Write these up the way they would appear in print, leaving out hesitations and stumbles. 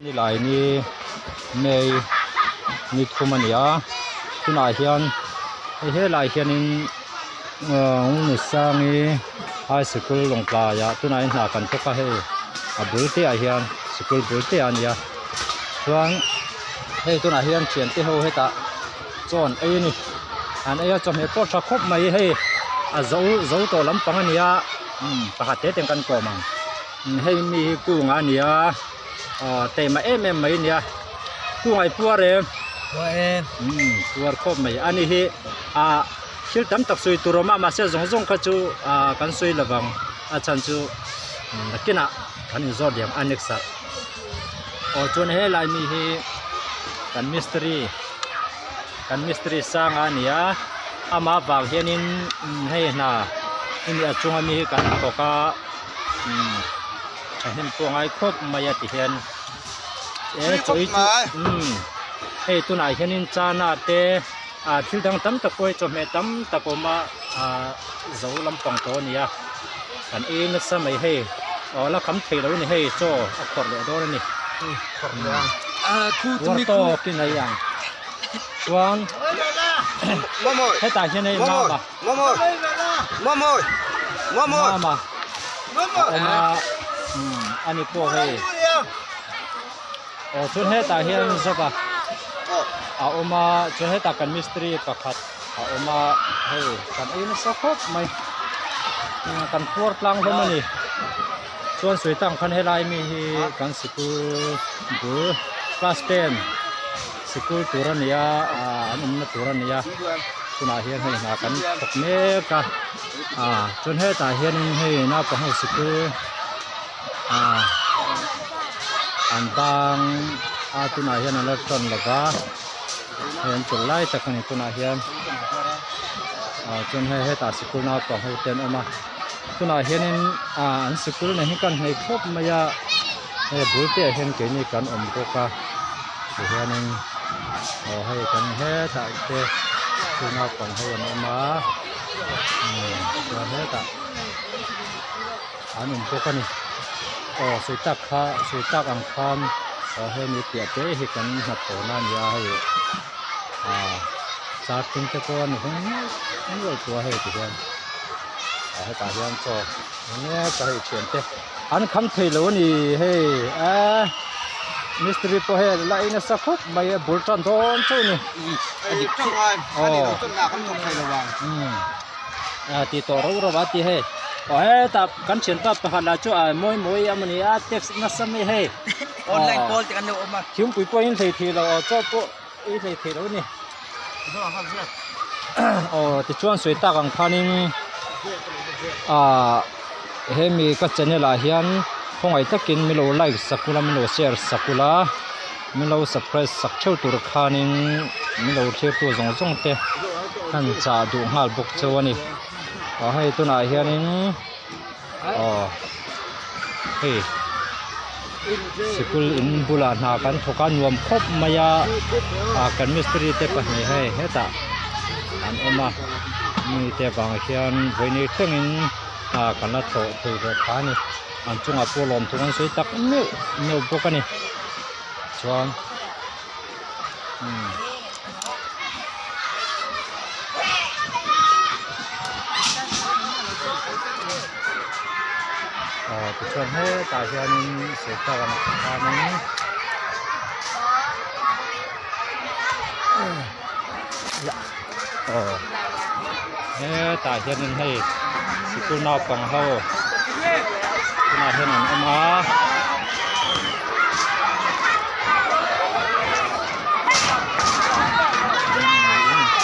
Nilai ni May ni thum a ni a tunah hian hei helai hianin ahh Ngungnusangi high sikul Lawngtlai ah tunah hian hna kan thawk a hei a bul te ah hian sikul bul te ah a ni a chuan hei tunah hian thiante ho hetah chaw an ei a ni an ei a chawhmeh pawh tha khawp mai hei a zo zo tawh lampang a ni a umm pakhat te te kan kawm ang hei mi hi kung a ni a aw taima em em mai a nia kung ai puar em puar em umm puar khawp mai a ni hi ah thil tam tak sawi tur a awm a mahse zawng zawng kha chu ah kan sawi lo vang a chhan chu nakinah kan inzawt leh ang a next ah aw chuan helai mi hi kan mistiri kan mistiri sanga a ni a amah vang hianin hei hna hemi a chunga mi hi kan thawk a umm thahnem pawh a ngai khawp mai a ti hian e chawi chu umm hei tunah hianin chana te ah thil dang tam tak pawh hi chawhmeh tam tak a awm a ah zo lampang tawh a ni a kan ei nasa mai hei aw la kham thei lo a ni hei chaw a khawrh leh dawn a ni uar tawkin a ei ang chuan hetah hian hei mama mama a awm a umm ani pawh hei aw chuan hetah hian zawk a a awm a chuan hetah kan mistiri pakhat a awm a hei kan ei nasa khawp mai kan phuar tlang hlawm a ni chuan sawi tang khan helai mi hi kan sikul bul class ten sikul tur a ni a ah an awmna tur a ni a tunah hian hei hna kan thawk mek a ah chuan hetah hianin hei naupang ho sikul ah an bang a tunah hian an la tan lo va. Hei an chawlh lai tak a ni tunah hian ah chuan hei hetah sikul naupang ho te an awm a tunah hianin ah an sikul nen hi kan hnaih khawp mai a hei a bul te ah hian keini kan awm bawk a tihianin aw hei kan hetah te sikul naupang ho an awm a umm chuan hetah an awm bawk a ni aw sawi tak kha sawi tak ang khan aw hemi piah te hi kan hnathawhna a ni a hei ah charting te pawh a ni hung nual tawh a hei ti hian ah hetah hian chaw enge ka hei thian te an kham thei lo a ni hei eh mistiri pawh hei la ei nasa khawp mai a bul tan dawn chauh a ni aw ah ti tawh rau rau a ti hei aw hetah kan thianpa pakhat lah chu a mawi mawi a mawni a text nasa mai hei online call te kan lo awm a thingpui pawh in hlei thei lo aw chaw pawh ei hlei thei lo a ni aw tichuan sawi tak ang khanin ah hemi ka channel ah hian khawngaih takin min lo like sak ula min lo share sak ula min lo subscribe sak theuh tur khanin min lo thlir tu zawng zawng te han chah duh nghal bawk cheu a ni aw hei tunah hianin aw hei sikul in bulah hna kan thawk a nuam khawp mai a ah kan mistiri te pahnih hei hetah an awm a mite vang hian vawiin thlengin hna kan la thawh thei ve kha a ni an chungah pawh lawmthu kan sawi tak meuh meuh bawk a ni chuan umm. Aw tichuan hetah hianin sawrkar ang khanin aw hetah hianin hei sikul naupang ho tunah hian an awm a.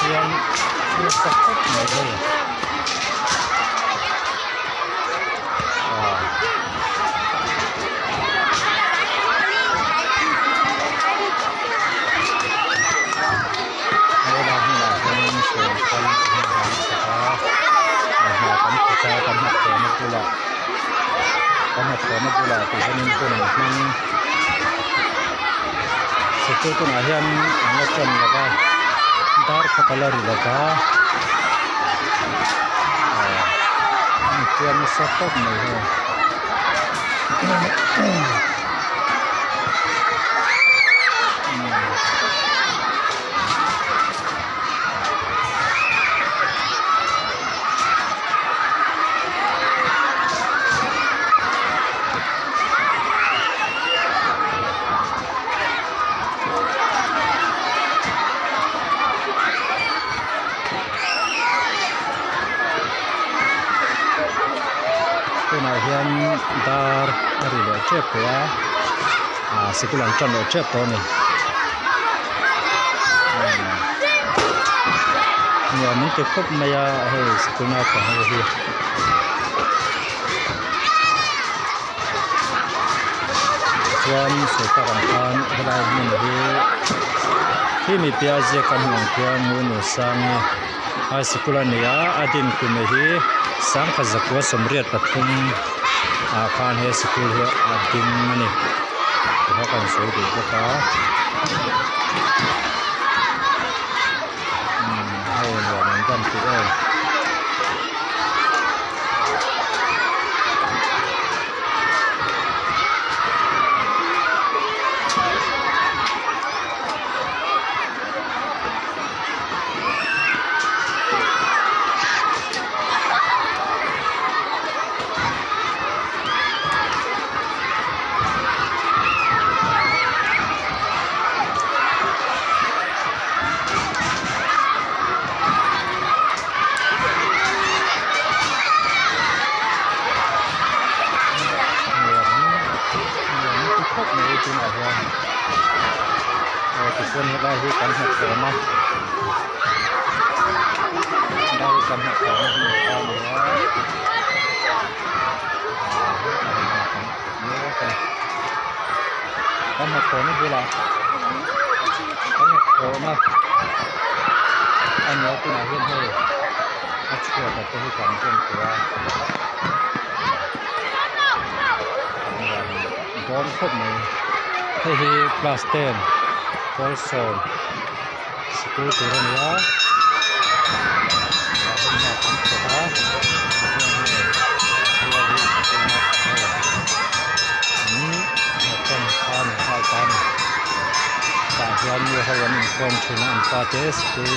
Hian nasa khawp mai hei aw helai hmunah hianin sawm kal an chhawp a hna kan thawk a kan hnathawhna bulah kan hnathawhna bulah tih hianin hun an hmang. Sikul tunah hian an la ṭan lo va dar khat a la ri lo va aw an infiam nasa khawp mai hei. tep tawh a ah sikul an tan leh tep tawh a ni nuam an ti khawp mai a hei sikul naupang ho hi. Chuan sawi tak ang khan helai hmun hi khi mi piah ziak kan hmuh ang khian Ngunusang high sikul a ni a a din kum hi sangkhat zakua 83 ah khan he sikul hi a ding a ni tikha kan sawi duh bawk a umm hei nuam an van ti em. Nuam nuam ti khawp mai tunah hian aw tichuan helai hi kan hmu khawm a helai hi kan hmu khawm a hmun kha a ni a kan hmu khawm a bulah kan hmu khawm a a ni a tunah hian hei a chhuat ah te hi kan en tawh a dawn khawp mai hei hi class ten pawl sawm sikul tur a ni a tah hian hna kan thawk a tichuan hei rual hi sikul naupang ho an hnawhtan kha a ni nghal ta a ni tah hian nu ho an inkhawm thin a an pa te sikul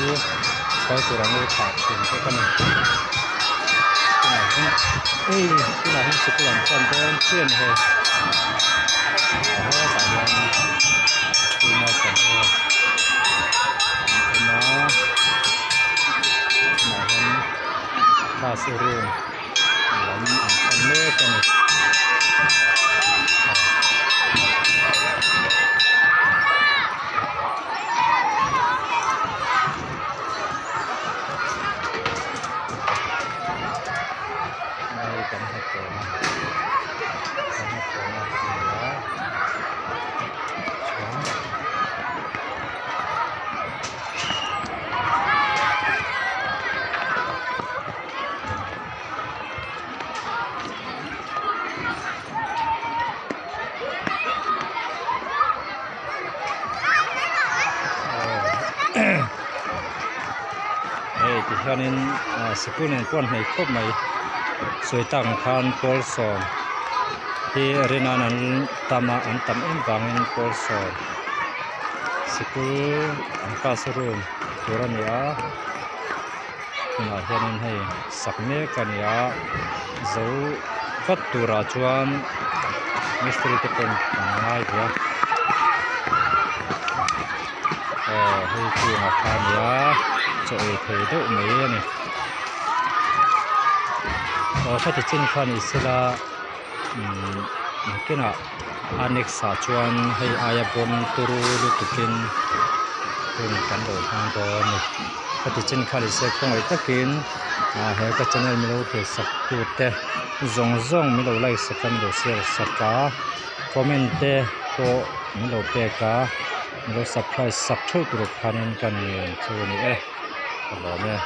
kal tur an lo thlah thin bawk a ni tunah hian ei tunah hian sikul an pan dawn chiah a ni hei hetah hian sikul naupang ho an awm a tunah hian class room lam an pan mek a ni. Hei kan hmu tawh a kan hmu tawh a ni a chuan hei ti hianin ah sikul nen pawh an hnaih khawp mai sawi tak ang khan pawl sawm hi rin an an tam a an tam em vangin pawl sawm sikul an class room tur a ni a tunah hianin hei sak mek a ni a zo vat turah chuan mistiri te pawh an ngai ve a aw hei chungah kha a ni a chaw ei thei deuh mai a ni aw heti chin kha ni sela umm nakinah a next ah chuan hei aia bawm turu lutukin hun kan lo hmang dawn a ni heti chin kha ni se khawngaih takin ah he ka channel milo thlir sak tute zawng zawng milo like sak a milo share sak a comment te pawh milo pek a milo subscribe sak theuh tur khanin ka ngen chu a ni e ka lawm e.